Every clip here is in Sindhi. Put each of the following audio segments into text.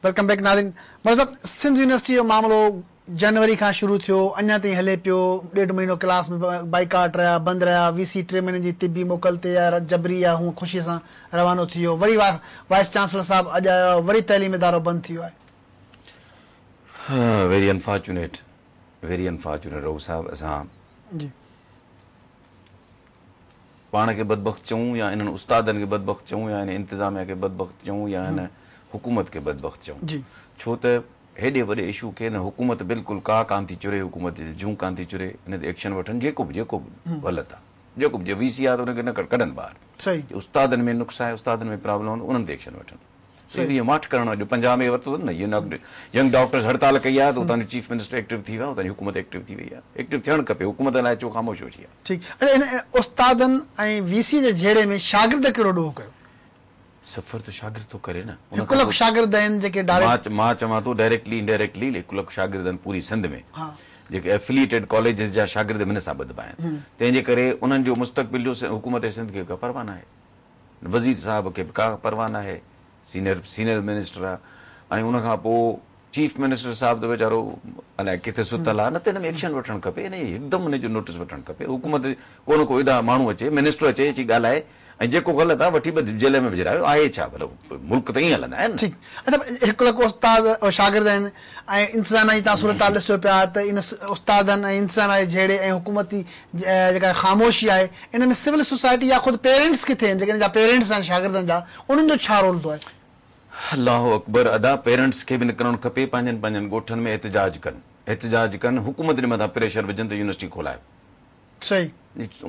Welcome back ناظرين مرزا صاحب سنڌ يونيورسٽي جو معاملو جنوري کان شروع ٿيو اڃا تائين هلي پيو ڏيڍ مهينو ڪلاس به بائيڪاٽ رهيا بند رهيا وي سي ٽي مهينن جي طبي موڪل تي يا جبري يا هونء خوشي سان روانو ٿي ويو وري وائيس چانسلر صاحب اڄ آيو آهي وري تعليمي ادارو بند ٿي ويو آهي. ويري انفارچونيٽ ويري انفارچونيٽ رئوف صاحب اسان جي. پاڻ کي بدبخت چئون يا انهن استادن کي بدبخت چئون يا هن انتظاميا کي بدبخت چئون يا هن حڪومت کي بدبخت چئون ڇو ته هيڏي وڏي اشو کي نه حڪومت بلڪل ڪا ڪانه ٿي چري حڪومت جي جون ڪانه ٿي چري ان تي ايڪشن وٺن جيڪو به جيڪو به غلط آ جيڪو به جي وي سي آ ته ان کي نه ڪڍن ٻاهر استادن ۾ نقص آهي استادن ۾ پرابلم آهي انهن تي ايڪشن وٺن. اهو ماٺ ڪرڻ اڄ پنجاب ۾ ورتو اٿن نه ينگ ڊاڪٽرز هڙتال ڪئي آهي ته اتان جو چيف منسٽر ايڪٽو ٿي ويو آهي اتان جي حڪومت ايڪٽو ٿي وئي آهي ايڪٽو ٿيڻ کپي حڪومت الائي ڇو خاموش ويٺي آهي. ٺيڪ اڇا ان استادن ۽ وي سي جي جهيڙي ۾ شاگرد ڪهڙو ڏوهه ڪيو؟ سفر ته شاگرد ٿو ڪري نه هڪ لک شاگرد آهن جيڪي ڊائريڪٽ مان چوان ٿو ڊائريڪٽلي انڊائريڪٽلي هڪ لک شاگرد آهن پوري سنڌ ۾ جيڪي افليٽيڊ ڪاليجز جا شاگرد به ان سان ٻڌبا آهن تنهن جي ڪري انهن جو مستقبل جو حڪومت سنڌ کي ڪا پرواهه ناهي. وزير صاحب کي به ڪا پرواهه ناهي، سينئر سينئر منسٽر آ ۽ ان کان پوء چيف منسٽر صاحب ته ويچارو الائي ڪٿي ستل آ نه ته ان ۾ ايڪشن وٺڻ کپي ان هڪدم ان جو نوٽس وٺڻ کپي حڪومت ڪو نه ڪو ادا ماڻهو اچي منسٽر اچي اچي ڳالهائي ۽ جيڪو غلط آ وٺي ٻڌي جيل ۾ وجهرايو آهي ڇا ڀلا ملڪ ته ائين هلندا آهن نه. ٺيڪ اڇا هڪ لک استاد شاگرد آهن ۽ انتظاميا جي توهان صورتحال ڏسو پيا ته ان استادن ۽ انتظاميا جي جهيڙي ۽ حڪومتي جيڪا خاموشي آهي ان ۾ سول سوسائٽي يا خود پيرنٽس ڪٿي آهن جيڪي ان جا پيرنٽس آهن شاگردن جا انهن جو ڇا رول ٿو آهي. الله اڪبر ادا پيرنٽس کي به نڪرڻ کپي پنهنجن پنهنجن ڳوٺن ۾ احتجاج ڪن احتجاج ڪن حڪومت جي مٿان پريشر وجهن ته يونيورسٽي کولايو. صحيح.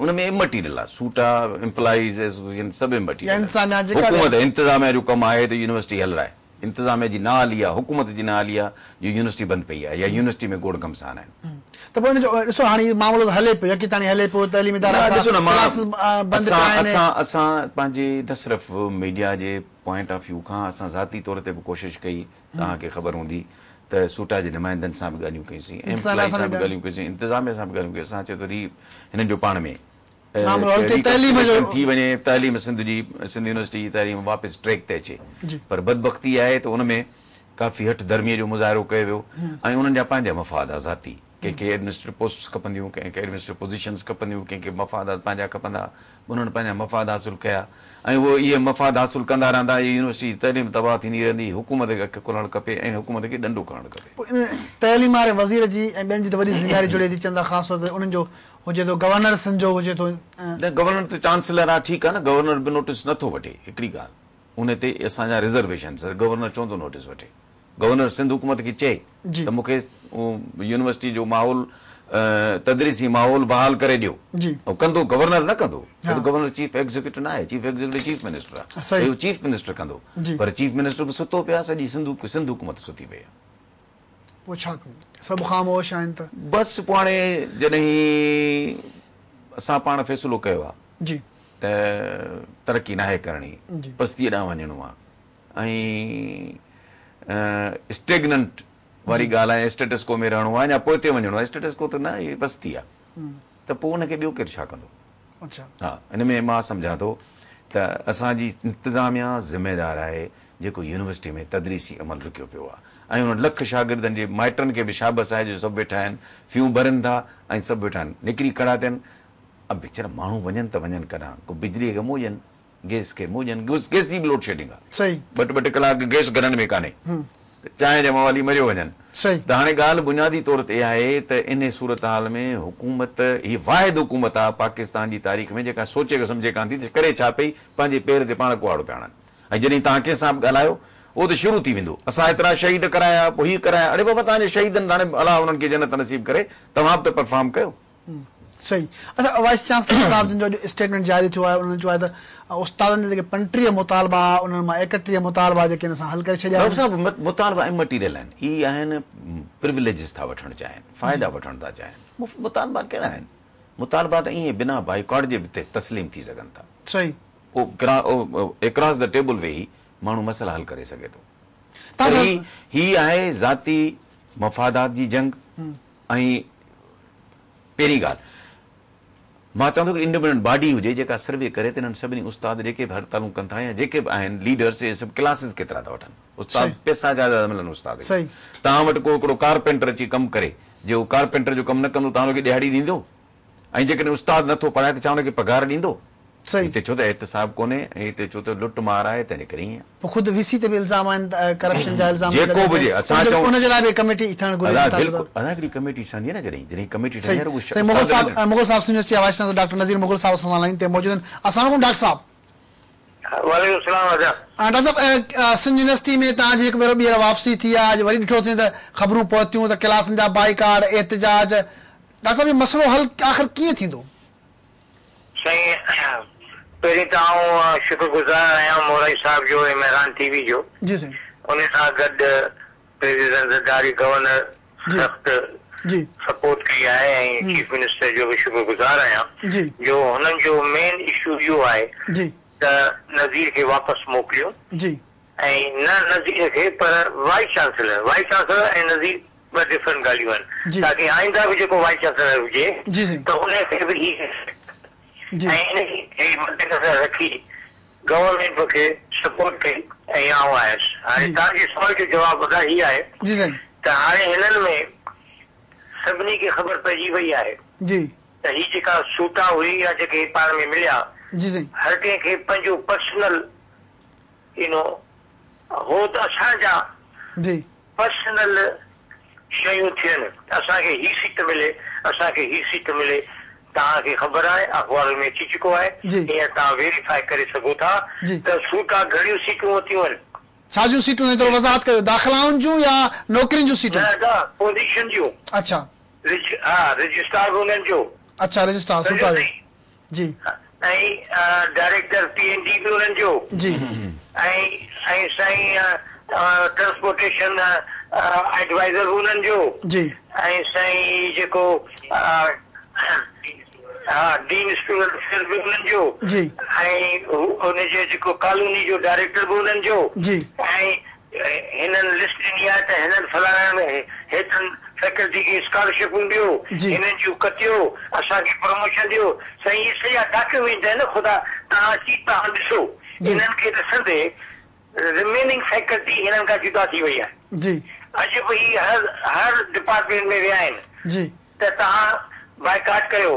ان ۾ امٽيريل آ سوٽا امپلائيز ايسوسيئيشن سڀ يا امٽيريل انتظاميا جيڪا حڪومت انتظاميا جو ڪم آهي ته يونيورسٽي هلرائي انتظاميا جي نااهلي آ حڪومت جي نااهلي آ جو يونيورسٽي بند پئي آ يا يونيورسٽي ۾ گوڙ گهمسان آهن. ته پوء ان جو ڏسو هاڻي هي معاملو ته هلي پيو يڪي هلي پيو تعليمي ادارا نه ڏسو نه مان ڪلاسز بند اسان پيا آهن. اسان اسان پنهنجي نه صرف ميڊيا جي پوائنٽ آف ويو کان اسان ذاتي طور تي به ڪوشش ڪئي توهان کي خبر هوندي ته سوٽا جي نمائندن سان به ڳالهيون ڪيون سين، انتظاميا ايمپلائيز سان سان به به ڳالهيون ڪيون سين، انتظاميا سان به ڳالهيون ڪيون سين، اسان چيو ته ري هنن جو پاڻ ۾ معاملو حل ٿئي تعليم جو ريڪنسليشن ٿي وڃي، تعليم سنڌ جي سنڌ يونيورسٽي جي تعليم واپس ٽريڪ تي اچي پر بدبختي آهي ته ان ۾ ڪافي هٺ ڌرميء جو مظاهرو ڪيو ويو ۽ انهن جا پنهنجا مفاد ها ذاتي ڪنهن کي ايڊمنسٽريٽو پوسٽس کپنديون، ڪنهن کي ايڊمنسٽريٽو پوزيشنز کپنديون، ڪنهن کي مفادات پنهنجا کپندا، انهن پنهنجا مفاد حاصل ڪيا ۽ اهي اهي مفاد حاصل ڪندا رهندا، هي يونيورسٽي جي تعليم تباهه ٿيندي رهندي، حڪومت کي اک کولڻ کپي ۽ حڪومت کي ڏنڊو کڻڻ کپي. پوء ان تعليم واري وزير جي ۽ ٻين جي ته وڏي ذميواري جڙي ٿي چون ٿا خاص طور تي انهن جو هجي ٿو گورنر سنڌ جو هجي ٿو ۽. نه گورنر ته چانسلر آ ٺيڪ آ نه گورنر به نوٽيس نه ٿو وٺي هڪڙي ڳالهه ان تي اسان جا رزرويشنس گورنر ڇو ٿو نوٽيس وٺي. گورنر سنڌ حڪومت کي چئي ته مون کي يونيورسٽي جو ماحول تدريسي ماحول بحال ڪري ڏيو ۽ ڪندو گورنر نه ڪندو ڇو ته گورنر چيف ايگزيڪيوٽو نه آهي چيف ايگزيڪيوٽو چيف منسٽر آهي اهو چيف منسٽر ڪندو پر چيف منسٽر به ستو پيو آهي سڄي سنڌ سنڌ حڪومت ستي پئي آهي. پوء ڇا ٿيندو سڀ خاموش آهن ته. بس پوء هاڻي جڏهن اسان پاڻ فيصلو ڪيو آهي ته ترقي ناهي ڪرڻي پستيء ڏانهن وڃڻو آهي ۽ اسٽيگننٽ واري ڳالهه آهي اسٽيٽس ڪو ۾ رهڻو آهي يا پوئتي وڃڻو آهي اسٽيٽس ڪو ته نه هي پستي آهي ته پوء ان کي ٻيو ڪير ڇا ڪندو ها ان ۾ مان سمجهان ٿو ته اسان جي انتظاميا ذميدار آهي جيڪو يونيورسٽي ۾ تدريسي عمل رڪيو پيو آهي ۽ انهن لک شاگردن جي مائٽن کي به شابس آهي جو سڀ ويٺا آهن فيون ڀرن ٿا ۽ سڀ ويٺا آهن نڪري کڙا ٿين اب ويچارا ماڻهو وڃن ته وڃن ڪڏهن ڪو بجليء کي منهن ڏين گئس کي منهن ڏين گئس جي به لوڊ شيڊنگ آ صحيح. ٻه ٻه ٽي ڪلاڪ گئس گهرن ۾ ڪانهي ته چانهه جا موالي مريو وڃن صحيح. ته هاڻي ڳالهه بنيادي طور تي اها آهي ته انهي صورتحال ۾ حڪومت هي واحد حڪومت آ پاڪستان جي تاريخ ۾ جيڪا سوچي سمجهي ڪانه ٿي ته ڪري ڇا پئي پنهنجي پير تي پاڻ ڪهاڙو پيا هڻن ۽ جڏهن توهان ڪنهن سان به ڳالهايو اهو ته شروع ٿي ويندو اسان ايترا شهيد ڪرايا پوء هي ڪرايا اڙي بابا توهان جي شهيدن هاڻي الله انهن کي جنت نصيب ڪري توهان به ته پرفارم ڪيو. صحيح اڇا وائيس چانسلر صاحب جن جو اڄ اسٽيٽمينٽ جاري ٿيو آهي انهن چيو آهي ته استادن جا جيڪي 35 مطالبا هئا انهن مان 31 مطالبا جيڪي آهن اسان حل ڪري ڇڏيا آهن. صاحب مطالبا امٽيريل آهن اهي آهن پرويليجز ٿا وٺڻ چاهين فائدا وٺڻ ٿا چاهين مطالبا ڪهڙا آهن مطالبا ته ائين بنا بائيڪاٽ جي به تسليم ٿي سگهن ٿا. صحيح. اڪراس the table ويهي ماڻهو مسئلا حل ڪري سگهي ٿو پر هي هي آهي ذاتي مفادات جي جنگ ۽ پهرين ڳالهه مان چوان ٿو هڪڙي انڊيپينڊنٽ باڊي هجي جيڪا سروي ڪري ته انهن سڀني استاد جيڪي به هڙتالون ڪن ٿا يا جيڪي به آهن ليڊرس اهي سڀ ڪلاسز ڪيترا ٿا وٺن استاد پئسا ڇا جا ملن استاد کي توهان وٽ ڪو هڪڙو ڪارپينٽر اچي ڪم ڪري جي هو ڪارپينٽر جو ڪم نه ڪندو توهان ان کي ڏهاڙي ڏيندو ۽ جيڪڏهن استاد نه ٿو پڙهائي ته ڇا ان کي پگهار ڏيندو؟ هتي ڇو ته احتساب ڪونهي ۽ هتي ڇو ته لٽ مار آهي تنهن جي ڪري ائين. پوء خود وي سي تي به الزام آهن ڪرپشن جا الزام جيڪو به هجي اسان چئون ان جي لاء به ڪميٽي ٺهڻ گهرجي ادا بلڪل ادا هڪڙي ڪميٽي ٺهندي نه جڏهن جڏهن ڪميٽي ٺهندي آهي رڳو سائين مغل صاحب مغل صاحب سنڌ يونيورسٽي جا vice chancellor doctor Nazir Mughal صاحب اسان سان لائين تي موجود آهن السلام عليڪم ڊاڪٽر صاحب. وعليڪم السلام ادا. ڊاڪٽر صاحب سنڌ يونيورسٽي ۾ توهان جي هڪ ڀيرو ٻيهر واپسي ٿي آهي اڄ وري ڏٺوسين ته خبرون پهتيون ته ڪلاسن جا بائيڪاٽ احتجاج ڊاڪٽر صاحب هي مسئلو حل آخر ڪيئن ٿيندو؟ سائين پهرين ته آئون شڪر گذار آهيان مورائي صاحب جو ۽ مهراڻ ٽي وي جو جي سائين. ان سان گڏ پريزيڊنٽ زرداري گورنر سخت جي سپورٽ ڪئي آهي ۽ چيف منسٽر جو به شڪر گذار آهيان جي جو هنن جو مين اشو اهو آهي جي ته نذير کي واپس موڪليون جي ۽ نه نذير کي پر vice chancellor vice chancellor ۽ Nazir ٻه ڊفرنٽ ڳالهيون آهن تاڪه آئنده به جيڪو وائيس چانسلر هجي ته ان کي به هي ۽ انهي کي مد نظر رکي گورنمينٽ مون کي سپورٽ ڪئي ۽ آئون آيس. هاڻي توهان جي سوال جو جواب ادا هي آهي ته هاڻي هنن ۾ سڀني کي خبر پئجي وئي آهي ته هي جيڪا سوٽا هئي يا جيڪي هي پاڻ ۾ مليا هر ڪنهن کي پنهنجو پرسنل اينو هو ته اسان جا پرسنل شيون ٿين اسان کي هي سيٽ ملي اسان کي هي سيٽ ملي توهان کي خبر آهي اخبارن ۾ اچي چڪو آهي هينئر توهان ويريفائي ڪري سگهو ٿا ته سوٽا گهڻيون سيٽون ورتيون آهن. ڇا جون سيٽون سائين ٿورو وضاحت ڪيو داخلائن جون يا نوڪرين جون سيٽون. نه ادا پوزيشن جون. اڇا. ها رجسٽرار به انهن جو. اڇا رجسٽرار سوٽا جو. جي. ۽ ڊائريڪٽر پي اين ڊي به انهن جو. جي. ۽ ۽ سائين ٽرانسپورٽيشن ايڊوائيزر به انهن جو. جي. ۽ سائين جيڪو ها ڊين اسٽوڊنٽ افيئرز به انهن جو. جي. ۽ ان جو جيڪو ڪالوني جو ڊائريڪٽر به انهن جو. جي. ۽ هنن لسٽ ڏني آهي ته هنن فلاڻن هيترن فيڪلٽي کي اسڪالرشپون ڏيو، هنن جون ڪٽيو، اسان کي پروموشن ڏيو. سائين اهي سڄا ڊاڪيومينٽ آهن خدا توهان اچي توهان ڏسو. انهن کي ڏسندي رميننگ فيڪلٽي هنن کان جدا ٿي وئي آهي. اڄ به هي هر هر ڊپارٽمينٽ ۾ ويا آهن ته توهان بائيڪاٽ ڪيو.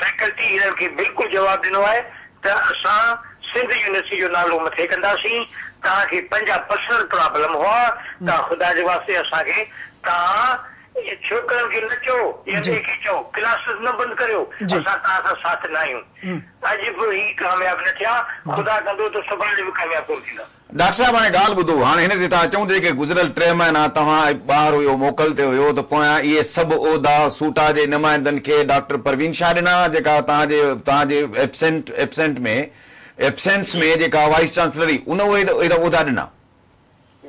فيڪلٽي هنن کي بلڪل جواب ڏنو آهي ته اسان سنڌ يونيورسٽي جو نالو مٿي ڪنداسين، توهان کي پنهنجا پرسنل پرابلم هئا، توهان خدا جي واسطي اسان کي توهان ڇوڪرن کي نه چئو يا ٻئي کي چئو ڪلاسز نه بند ڪريو، اسان توهان سان ساٿ نه آهيون. اڄ به هي ڪامياب نه ٿيا، خدا ڪندو ته سڀاڻي به ڪامياب ڪونه ٿيندا. ڊاڪٽر صاحب هاڻي ڳالهه ٻڌو هاڻي هن تي ٿا اچون ته جيڪي گذريل ٽي مهينا توهان ٻاهر هيو موڪل تي هيو ته پويان اهي سڀ عهدا سوٽا جي نمائندن کي ڊاڪٽر پروين شاهه ڏنا جيڪا توهان جي توهان جي ايبسينٽ ايبسينٽ ۾ ايبسينس ۾ جيڪا وائيس چانسلر هئي ان اهي عهدا ڏنا.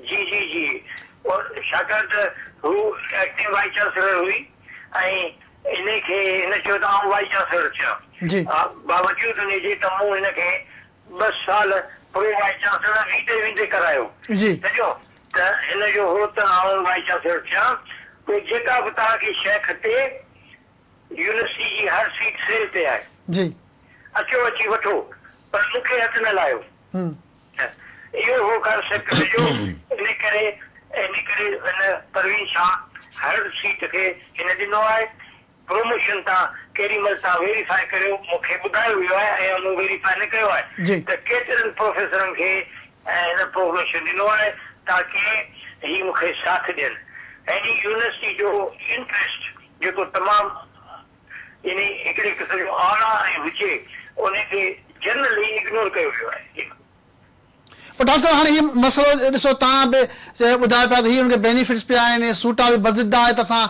جي جي جي ڇاڪاڻ ته هو ايڪٽنگ وائيس چانسلر هئي ۽ انهي کي هن چيو ته آئون وائيس چانسلر ٿيان باوجود انهي جي ته مون هن کي ٻه سال پرو وائيس چانسلر ويندي ويندي ڪرايو سڄو ته هن جو هو ته آئون وائيس چانسلر ٿيان پوء جيڪا به توهان کي شيء کپي يونيورسٽي جي هر سيٽ سيل تي آهي اچو اچي وٺو پر مون کي هٿ نه لايو اهو هو ڪانسيپٽ هن جو ان ڪري ان ڪري هن پروين شاهه هر سيٽ کي هن ڏنو آهي. پروموشن تان ڪيڏي مهل توهان ويريفائي ڪريو مون کي ٻڌايو ويو آهي ۽ مون ويريفائي نه ڪيو آهي ته ڪيترن پروفيسرن کي هن پروموشن ڏنو آهي تاڪه هي مون کي ساٿ ڏين يعني يونيورسٽي جو انٽريسٽ جيڪو تمام يعني هڪڙي قسم جو اعليٰ ۽ هجي ان کي جنرلي اگنور ڪيو ويو آهي. پر ڊاڪٽر صاحب هاڻي هي مسئلو ڏسو توهان به ٻڌايو پيا ته هي ان کي بينيفٽس پيا آهن سوٽا به بضد آهي ته اسان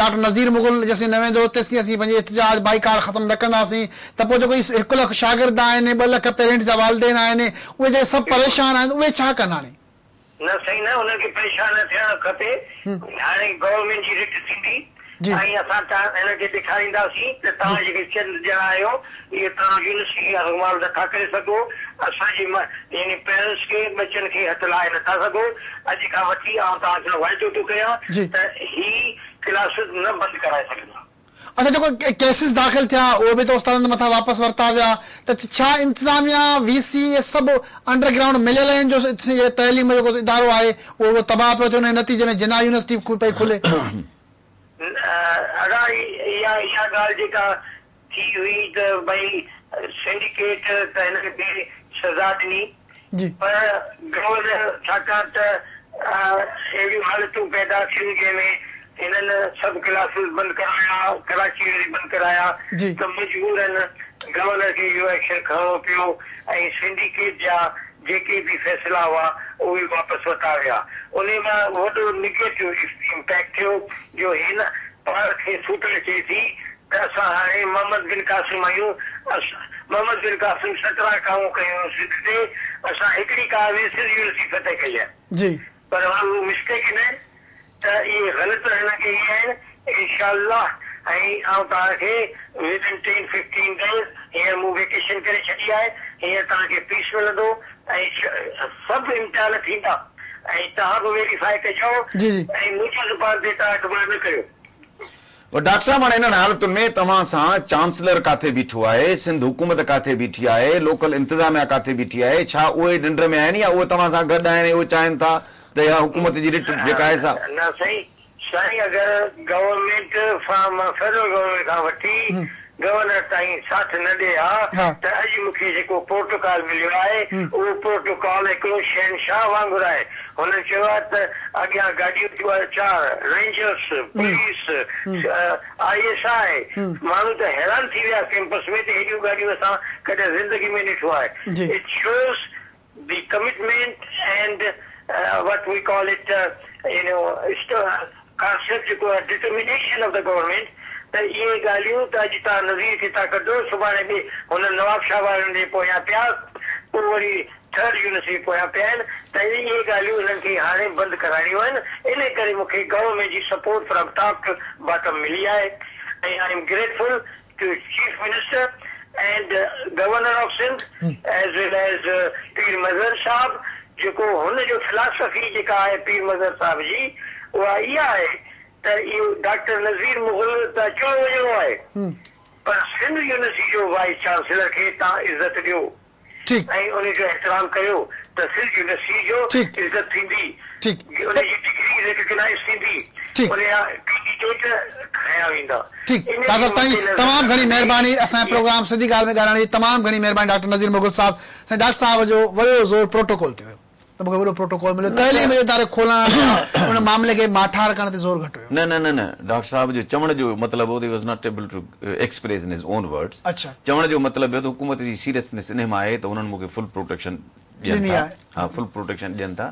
ڊاڪٽر نذير مغل جيسين نه ويندو تيستائين اسين پنهنجي احتجاج بائيڪاٽ ختم نه ڪنداسين ته پوء جيڪو هي هڪ لک شاگرد آهن ٻه لک پيرنٽس جا والدين آهن اهي جيڪي سڀ پريشان آهن اهي ڇا ڪن هاڻي. نه سائين نه انهن کي پريشان نه ٿيڻ کپي هاڻي گورنمينٽ جي رٽ ٿيندي ۽ اسان توهان هن کي ڏيکارينداسين ته توهان جيڪي چند ڄڻا آهيو اهي توهان يونيورسٽي کي يرغمال نٿا ڪري سگهو اسان جي يعني پيرنٽس کي ٻچن کي هٿ لائي نٿا سگهو اڄ کان وٺي آئون توهان سان واعدو ٿو ڪيان ته هي ڪلاسز نه بند ڪرائي سگهندا. اڇا جيڪو ڪيسز داخل ٿيا اهي به ته استادن مٿان واپس ورتا ويا ته ڇا انتظاميا وي سي اهي سڀ انڊر گرائونڊ مليل آهن جو تعليم جو جيڪو ادارو آهي اهو اهو تباهه پيو ٿئي ان جي نتيجي ۾ جناح يونيورسٽي به پئي کلي. ادا اها اها ڳالهه جيڪا ٿي هئي ته ڀئي سنڊيڪيٽ ته هنن کي سزا ڏني پر گورنر ڇاڪاڻ ته اهڙيون حالتون پيدا ٿيون جنهن ۾ هنن سڀ ڪلاسز بند ڪرايا، ڪراچي يونيورسٽي بند ڪرايا ته مجبورن گورنر کي اهو ايڪشن کڻڻو پيو ۽ سنڊيڪيٽ جا جيڪي به فيصلا هئا اهي واپس ورتا ويا. انهي مان وڏو نگيٽو امپيڪٽ ٿيو جو هن پاڻ کي سوٽا چئي ٿي ته اسان هاڻي محمد بن قاسم آهيون، محمد بن قاسم 17 ڪاهون ڪيون سنڌ تي، اسان هڪڙي ڪاهه ۾ سنڌ يونيورسٽي فتح ڪئي آهي. پر هو مسٽيڪن آهن ته اهي غلط هنن کي اهي آهن، انشاء الله ۽ آئون توهان کي ود ان ٽين ففٽين ڊيز هينئر مون ويڪيشن ڪري ڇڏي آهي، هينئر توهان کي پيس ملندو ۽ سڀ امتحان ٿيندا ۽ توهان به ويريفائي ڪجو ۽ منهنجي زبان تي توهان اعتبار نه ڪريو. ڊاڪٽر صاحب هاڻي انهن حالتن ۾ توهان سان چانسلر ڪاٿي بيٺو آهي، سنڌ حڪومت ڪاٿي بيٺي آهي، لوڪل انتظاميا ڪاٿي بيٺي آهي، ڇا اهي ننڊ ۾ آهن يا اهي توهان سان گڏ آهن ۽ اهي چاهين ٿا ته اها حڪومت جي رٽ جيڪا آهي سا. نه سائين سائين اگر گورنمينٽ فرام فيڊرل گورنمينٽ کان وٺي گورنر تائين ساٿ نه ڏي ها ته اڄ مون کي جيڪو پروٽوڪال مليو آهي اهو پروٽوڪال هڪڙو شهنشاهه وانگر آهي. هنن چيو آهي ته اڳيان گاڏيون چار، Rangers, police, I S I, ماڻهو ته حيران ٿي ويا ڪيمپس ۾ ته هيڏيون گاڏيون اسان ڪڏهن زندگي ۾ ڏٺو آهي. It shows the commitment and what we call it you know concept جيڪو آهي ڊٽرمينيشن آف the government ته اهي ڳالهيون ته اڄ توهان نذير کي ٿا ڪڍو سڀاڻي به هنن نوابشاهه وارن جي پويان پيا پوء وري ٿرڊ يونيورسٽي پويان پيا آهن ته اهي ڳالهيون هنن کي هاڻي بند ڪرائڻيون آهن انهي ڪري مون کي گورنمينٽ جي support from top to bottom ملي آهي ۽ I am grateful to chief minister and governor of Sindh as well as Pir Mazhar صاحب جيڪو هن جو فلاسفي جيڪا آهي پير مظهر صاحب جي اها اها آهي ته اهو ڊاڪٽر نذير مغل ته اچڻو وڃڻو آهي پر سنڌ يونيورسٽي جو وائيس چانسلر کي تان عزت ڏيو ۽ ان جو احترام ڪيو ته سنڌ يونيورسٽي جو عزت ٿيندي، ان جي ڊگري ريڪگنائيز ٿيندي، ان جا ڪينڊيڊيٽ کنيا ويندا. ٺيڪ ڊاڪٽر صاحب تائين تمام گهڻي مهرباني اسان جي پروگرام سڌي ڳالهه ۾ ڳالهائڻ جي تمام گهڻي مهرباني ڊاڪٽر نذير مغل صاحب سائين ڊاڪٽر صاحب جو وڏو زور پروٽوڪول تي هيو ته مونکي وڏو پروٽوڪول مليو تعليم جي اداري کولڻ يا ان معاملي کي ماٺار ڪرڻ تي زور گهٽ هيو. نه نه نه نه ڊاڪٽر صاحب جو چوڻ جو مطلب هو ته he was not able to express in his own words چوڻ جو مطلب هيو ته حڪومت جي سيريسنيس انهي مان آهي ته انهن مون کي فل پروٽيڪشن ڏين ٿا ها فل پروٽيڪشن ڏين ٿا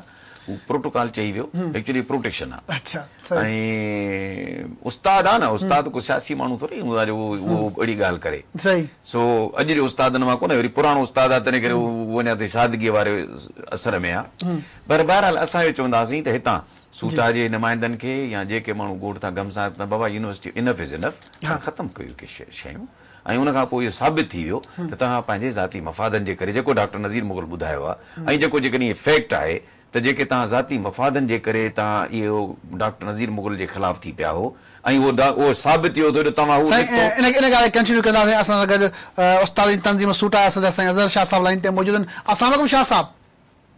هو پروٽوڪال چئي ويو ايڪچولي پروٽيڪشن آ ۽ استاد آ نه استاد ڪو سياسي ماڻهو ٿوري هوندو آ جو اهو اهڙي ڳالهه ڪري سو اڄ جو استادن مان ڪونهي وري پراڻو استاد آ تنهن ڪري اهو اڃا تائين سادگي واري اثر ۾ آ پر بهرحال اسان اهو چونداسين ته هتان سوٽا جي نمائندن کي يا جيڪي ماڻهو ڳوٺ تان گهمسان ته بابا يونيورسٽي انف از انف ختم ڪيو ڪي شيون ۽ ان کان پوء اهو ثابت ٿي ويو ته توهان پنهنجي ذاتي مفادن جي ڪري جيڪو ڊاڪٽر نذير مغل ٻڌايو آهي ۽ جيڪو جيڪڏهن اهي فيڪٽ آهي ته جيڪي توهان ذاتي مفادن جي ڪري توهان اهو ڊاڪٽر نذير مغل جي خلاف ٿي پيا هو ۽ اهو اهو ثابت ٿي ويو ته توهان هو سائين ان ان ڳالهه کي ڪنٽينيو ڪنداسين اسان سان گڏ استادن جي تنظيم سوٽا جا صدر سائين اظهر شاهه صاحب لائين تي موجود آهن السلام عليڪم شاهه صاحب.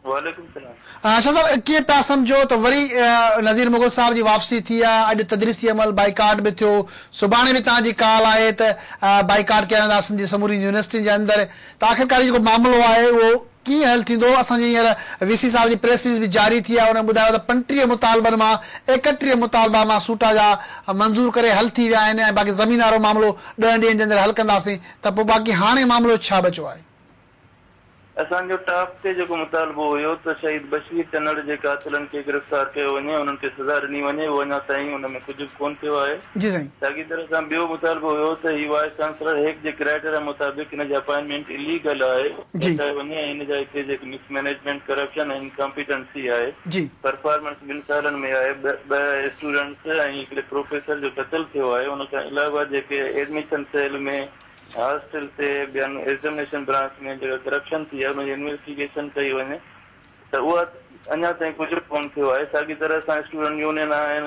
وعليڪم السلام. شاهه صاحب ڪيئن پيا سمجهو ته وري نذير مغل صاحب جي واپسي ٿي آ اڄ تدريسي عمل بائيڪاٽ به ٿيو سڀاڻي به توهان جي ڪال آهي ته بائيڪاٽ ڪيا ويندا سنڌ جي سمورين يونيورسٽين جي اندر ته آخرڪار هي جيڪو معاملو آهي اهو ڪيئن حل ٿيندو اسان جي هينئر وي سي صاحب جي پريس رليز به جاري ٿي آهي ان ٻڌايو ته 35 مطالبن مان 31 مطالبا مان سوٽا جا منظور ڪري حل ٿي ويا آهن ۽ باقي زمين وارو معاملو 10 ڏينهن جي اندر حل ڪنداسين ته پوء باقي هاڻي معاملو ڇا بچو آهي. اسان جو ٽاپ تي جيڪو مطالبو هيو ته شهيد بشير چنڙ جي قاتلن کي گرفتار ڪيو وڃي انهن کي سزا ڏني وڃي اهو اڃا تائين ان ۾ ڪجهه به ڪونه ٿيو آهي. جي سائين. ساڳي طرح سان ٻيو مطالبو هيو ته هي وائيس چانسلر هيڪ جي ڪرائيٽيريا مطابق هن جي اپائنٽمينٽ اليگل آهي جي. هٽايو وڃي ۽ هن جا هتي جيڪي مس مئنيجمينٽ ڪرپشن ۽ انڪامپيٽنسي آهي جي. پرفارمنس ٻن سالن ۾ آهي ٻه اسٽوڊنٽس ۽ هڪڙي پروفيسر جو قتل ٿيو آهي ان کان علاوه جيڪي ايڊميشن سيل ۾ هاسٽل تي ٻين ايگزامينيشن برانچ ۾ جيڪا ڪرپشن ٿي آهي ان جي انويسٽيگيشن ڪئي وڃي ته اها اڃا تائين ڪجهه به ڪونه ٿيو آهي ساڳي طرح سان اسٽوڊنٽ يونين آهن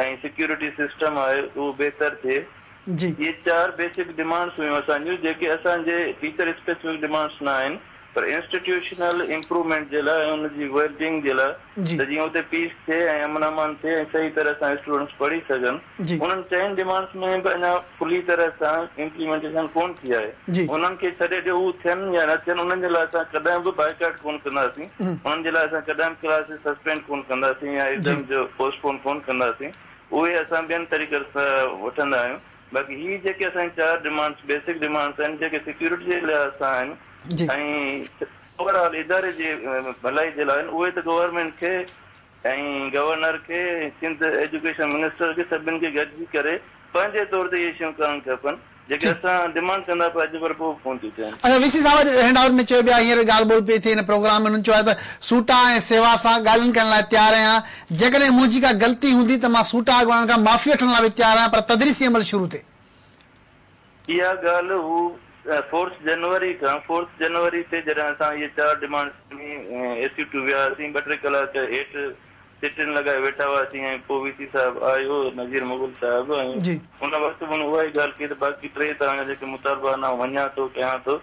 ۽ سيڪيورٽي سسٽم آهي اهو بهتر ٿئي جي. اهي چار بيسڪ ڊمانڊس هيون اسان جون جيڪي اسان جي ٽيچر اسپيسفڪ ڊمانڊس نه آهن پر انسٽيٽيوشنل امپروومينٽ جي لاء ۽ ان جي ويل بينگ جي لاء جي. ته جيئن اتي پيس ٿئي ۽ امن امان ٿئي ۽ صحيح طرح سان اسٽوڊنٽس پڙهي سگهن. جي. انهن چئن ڊمانڊس ۾ به اڃا فلي طرح سان امپليمينٽيشن ڪونه ٿي آهي. جي. انهن کي ڇڏي ڏيو هو ٿين يا نه ٿين انهن جي لاء اسان ڪڏهن به بائيڪاٽ ڪونه ڪنداسين. انهن جي لاء اسان ڪڏهن به ڪلاسز سسپينڊ ڪونه ڪنداسين يا جي. ايگزام جو پوسٽ پون ڪونه ڪنداسين. اهي اسان ٻين طريقن سان وٺندا آهيون. باقي هي جيڪي اسان جي چار ڊمانڊس بيسڪ ڊمانڊس آهن جيڪي سيڪيورٽي جي لحاظ سان آهن جي. ۽ اوور آل اداري جي ڀلائي جي لاء آهن اهي ته گورنمينٽ کي ۽ گورنر کي ۽ سنڌ ايجوڪيشن منسٽر کي سڀن کي گڏجي ڪري پنهنجي طور تي اهي شيون ڪرڻ کپن جيڪي ٺيڪ. اسان ڊمانڊ ڪندا پيا اچون پر پوء به ڪونه ٿيون ٿين. اچا وي سي صاحب اڄ هينڊ آئوٽ ۾ چيو به آهي هينئر ڳالهه ٻولهه پئي ٿئي هن پروگرام ۾ هنن چيو آهي ته سوٽا ۽ سيوا سان ڳالهين ڪرڻ لاء تيار آهيان جيڪڏهن منهنجي ڪا غلطي هوندي ته مان سوٽا اڳواڻن کان معافي وٺڻ لاء به تيار آهيان پر تدريسي عمل شروع ٿئي. اها ڳالهه هو فورٿ جنوري کان فورٿ جنوري تي جڏهن اسان اهي چار ڊمانڊس کڻي ايس يو ٽو ويا هئاسين ٻه ٽي ڪلاڪ هيٺ سٽن لڳائي ويٺا هئاسين ۽ پوء وي سي صاحب آيو نذير مغل صاحب ۽ جي. ان وقت به هن اها ئي ڳالهه ڪئي ته باقي ٽي توهان جا جيڪي مطالبا آهن آئون مڃان ٿو ڪيان ٿو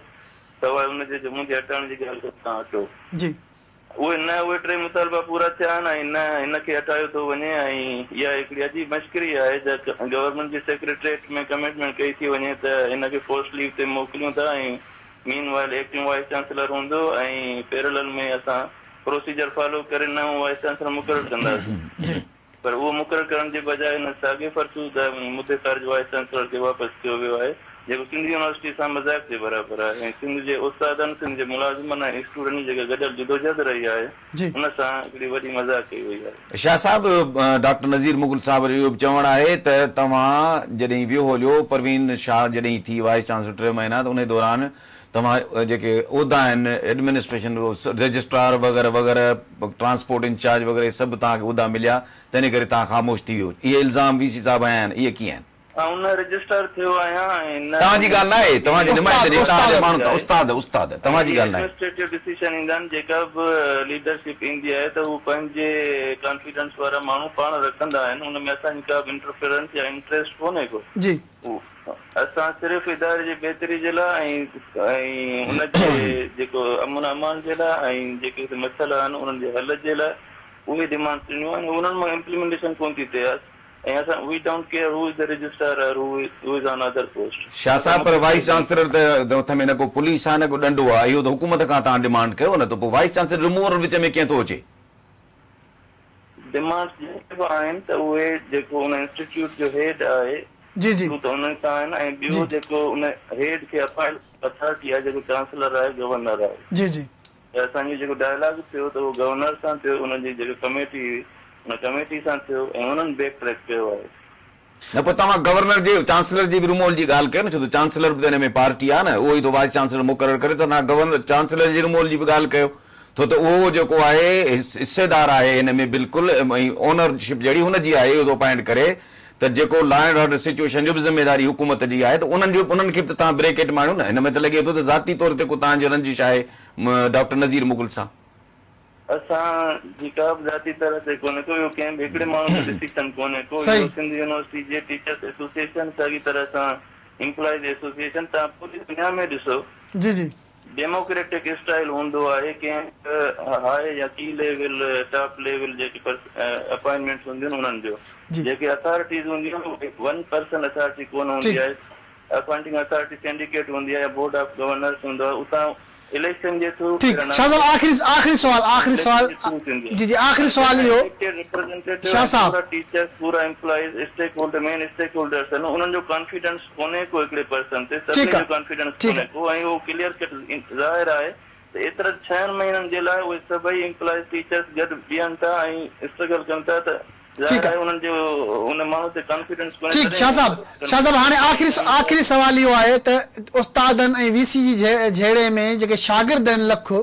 سواء ان جي جو منهنجي هٽائڻ جي ڳالهه ڪري توهان هٽو. جي. اهي نه اهي ٽي مطالبا پورا ٿيا آهن ۽ نه هن کي هٽايو ٿو وڃي ۽ اها هڪڙي عجيب مشڪري آهي ته گورنمينٽ جي سيڪريٽريٽ ۾ ڪمٽمينٽ ڪئي ٿي وڃي ته هن کي فورس ليو تي موڪليون ٿا ۽ مين وائل ايڪٽنگ وائيس چانسلر هوندو ۽ پيرلل ۾ اسان پروسيجر فالو ڪري نئون وائيس چانسلر مقرر ڪنداسين. جي. پر اهو مقرر ڪرڻ جي بجاء ان ساڳئي فرسوده مدي خارج وائيس چانسلر کي واپس ڪيو ويو آهي، جيڪو سنڌ يونيورسٽي سان مذاق جي برابر آهي ۽ سنڌ جي استادن، سنڌ جي ملازمن ۽ اسٽوڊنٽن جي جيڪا گڏيل جدوجهد رهي آهي، جي. ان سان هڪڙي وڏي مذاق ڪئي وئي آهي. شاهه صاحب، ڊاڪٽر نذير مغل صاحب جو اهو به چوڻ آهي ته توهان جڏهن ويو هليو، پروين شاهه جڏهن ٿي وائيس چانسلر ٽي مهينا ته انهي دوران توهان جيڪي عهدا آهن ايڊمنسٽريشن رجسٽرار وغيره وغيره ٽرانسپورٽ انچارج وغيره اهي سڀ توهان کي عهدا مليا تنهن ڪري توهان خاموش ٿي ويو اهي الزام وي سي صاحب هنيا آهن اهي ڪيئن آهن؟ آئون نه رجسٽرار ٿيو آهيان ۽ نه توهان جي ڳالهه ناهي توهان جي استاد نمائندي جي توهان جي استاد ماڻهن تان استاد استاد ۽ توهان جي هي ڳالهه ناهي. ايڊمنسٽريٽو ڊسيشن ايندا آهن جيڪا به ليڊرشپ ايندي آهي ته هو پنهنجي ڪانفيڊنس وارا ماڻهو پاڻ رکندا آهن ان ۾ اسان جي ڪا به انٽرفيرنس يا انٽريسٽ ڪونهي ڪو. جي. اسان صرف اداري جي بهتري جي لاء ۽ ۽ ان جي جيڪو امن امان جي لاء ۽ جيڪي اتي مسئلا آهن انهن جي حل جي لاء اهي ڊمانڊس ڏنيون آهن انهن مان امپليمينٽيشن ڪونه ٿي ٿئي ۽ اسان we don't care who is the registrar or who is on other post Shah صاحب پر وائيس چانسلر ته هٿ ۾ نه ڪو پوليس آهي نه ڪو ڏنڊو آهي اهو ته حڪومت کان توهان ڊمانڊ ڪيو نه ته پوء وائيس چانسلر رموول وچ ۾ ڪيئن ٿو اچي. ڊمانڊس جيڪي به آهن ته اهي جيڪو ان انسٽيٽيوٽ جو هيڊ آهي جي جي هڪ ته انهن سان آهن ۽ جي ٻيو جيڪو ان هيڊ کي اپائنٽ اٿارٽي آهي جيڪو چانسلر آهي گورنر آهي جي جي. ته اسان جو جيڪو ڊائلاگ ٿيو ته اهو گورنر سان ٿيو ان جي جيڪا ڪميٽي هئي ان ڪميٽي سان ٿيو ۽ انهن بيڪ ٽريڪ ڪيو آهي. نه پوء توهان گورنر جي چانسلر جي به رموول جي ڳالهه ڪيو نه ڇو ته چانسلر به ته ان ۾ پارٽي آهي نه اهو ئي ٿو وائيس چانسلر مقرر ڪري ته توهان گورنر چانسلر جي رموول جي به ڳالهه ڪيو ڇو ته اهو جيڪو آهي حصيدار آهي هن ۾ بلڪل ۽ اونر شپ جهڙي هن جي آهي اهو ٿو اپائنٽ ڪري ته جيڪو لا اينڊ آرڊر سچوئيشن جو به ذميواري حڪومت جي آهي ته انهن جو انهن کي به ته توهان بريڪيٽ ۾ آڻيو نه هن ۾ ته لڳي ٿو ته ذاتي طور تي ڪو توهان جي رنجش آهي ڊاڪٽر نذير مغل سان. اسان جي ڪا به ذاتي طرح تي ڪونهي ڪو اهو ڪنهن به هڪڙي ماڻهو جو ڊسيشن ڪونهي ڪو اهو صحيح. سنڌ يونيورسٽي جي ٽيچرس ايسوسيئيشن ساڳي طرح سان ايمپلائيز ايسوسيئيشن توهان پوري دنيا ۾ ڏسو جي جي. ڊيموڪريٽڪ اسٽائيل هوندو آهي ڪنهن به هاء يا ڪي ليول ٽاپ ليول جيڪي اپائنٽمينٽس هونديون آهن انهن جو جي. جيڪي اٿارٽيز هونديون آهن اهي ون پرسن اٿارٽي ڪونه هوندي ٺيڪ. آهي اپائنٽنگ اٿارٽي سينڊيڪيٽ هوندي آهي يا بورڊ آف گورنرس هوندو آهي اتان اليڪشن جي ٿرو ٺيڪ شاهه صاحب آخري آخري سوال آخري سوال اليڪشن جي ٿرو ٿيندي جي جي آخري ۽ سوال جيڪا اهو اليڪٽيڊ ريپريزنٽيٽو شاهه ۽ صاحب. پورا ٽيچرس پورا امپلائيز اسٽيڪ هولڊر مين اسٽيڪ هولڊرس آهن انهن جو ڪانفيڊنس ڪونهي ڪو هڪڙي پرسن تي سڀني ٺيڪ آ جو ڪانفيڊنس ٺيڪ ڪونهي آ. ڪو ۽ اهو ڪليئر ڪٽ ظاهر آهي ته ايترن ڇهن مهينن جي لاء اهي سڀئي امپلائيز ٽيچرس گڏ بيهن ٿا ۽ اسٽرگل ڪن ٿا ته ٺيڪ ظاهر آ. آهي انهن جو ان ماڻهو تي ڪانفيڊنس ڪونهي ٺيڪ تڏهن شاهه صاحب شاهه صاحب هاڻي آخري آخري سوال اهو آهي ته استادن ۽ وي سي جي جهيڙي ۾ جيڪي شاگرد آهن لک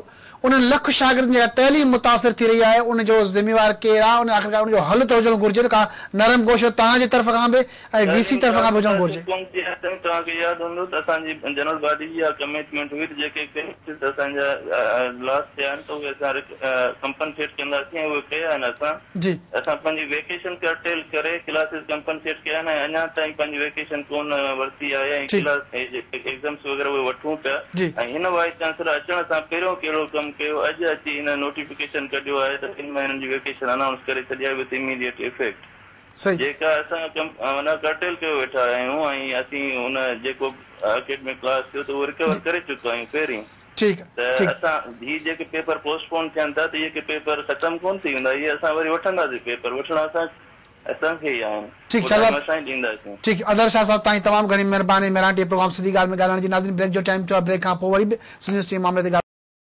انهن لک شاگردن جي جيڪا تعليم متاثر ٿي رهي آهي ان جو ذميوار ڪير آهي ان آخرڪار ان جو حل ته هجڻ گهرجي نه ڪا نرم ڪوشش توهان جي طرف کان به ۽ وي سي تعليم طرف ڪا کان به هجڻ متاثر گهرجي. ڪونه ٿي آهي سائين توهان کي ياد هوندو ته اسان جي جنرل باڊي جي اها ڪميٽمينٽ هئي ته جيڪي ڪلاسز اسان جا لاس ٿيا آهن ته اهي اسان ڪمپنسيٽ ڪنداسين ۽ اهي ڪيا آهن اسان جي. اسان پنهنجي ويڪيشن ڪرٽيل ڪري ڪلاسز ڪمپنسيٽ ڪيا آهن ۽ اڃا تائين پنهنجي ويڪيشن ڪونه ورتي آهي ۽ ٺيڪ. ڪلاس ايگزامس وغيره اهي وٺون پيا جي. ۽ هن وائيس چانسلر اچڻ سان پهريون ڪهڙو ڪم ڪيو اڄ اچي هن نوٽيفڪيشن ڪڍيو آهي ته ٻن مهينن جي ويڪيشن انائونس ڪري ڇڏي آهي وٿ اميڊيٽ افيڪٽ صحيح. جيڪا اسان ڪم معنيٰ ڪرٽيل ڪيو ويٺا آهيون ۽ اسين ان جيڪو اڪيڊمڪ لاس ٿيو ته اهو ريڪور جي. ڪري چڪا آهيون پهرين. ٺيڪ ته ٺيڪ. اسان هي جيڪي پيپر پوسٽ پون ٿين ٿا ته اهي ڪي پيپر ختم ڪونه ٿي ويندا اهي اسان وري وٺنداسين پيپر وٺڻا اسان اسان کي ئي آهن ٺيڪ اهو شاهه ٽائيم صاحب اسان ئي ڏينداسين. ٺيڪ اظهر شاهه صاحب توهان جي تمام گهڻي مهرباني مهراڻ ٽي وي پروگرام سڌي ڳالهه ۾ ڳالهائڻ جي ناظرين بريڪ جو ٽائيم ٿيو آهي بريڪ کان پوء وري به سنڌ يونيورسٽي جي معاملي تي ڳالهه.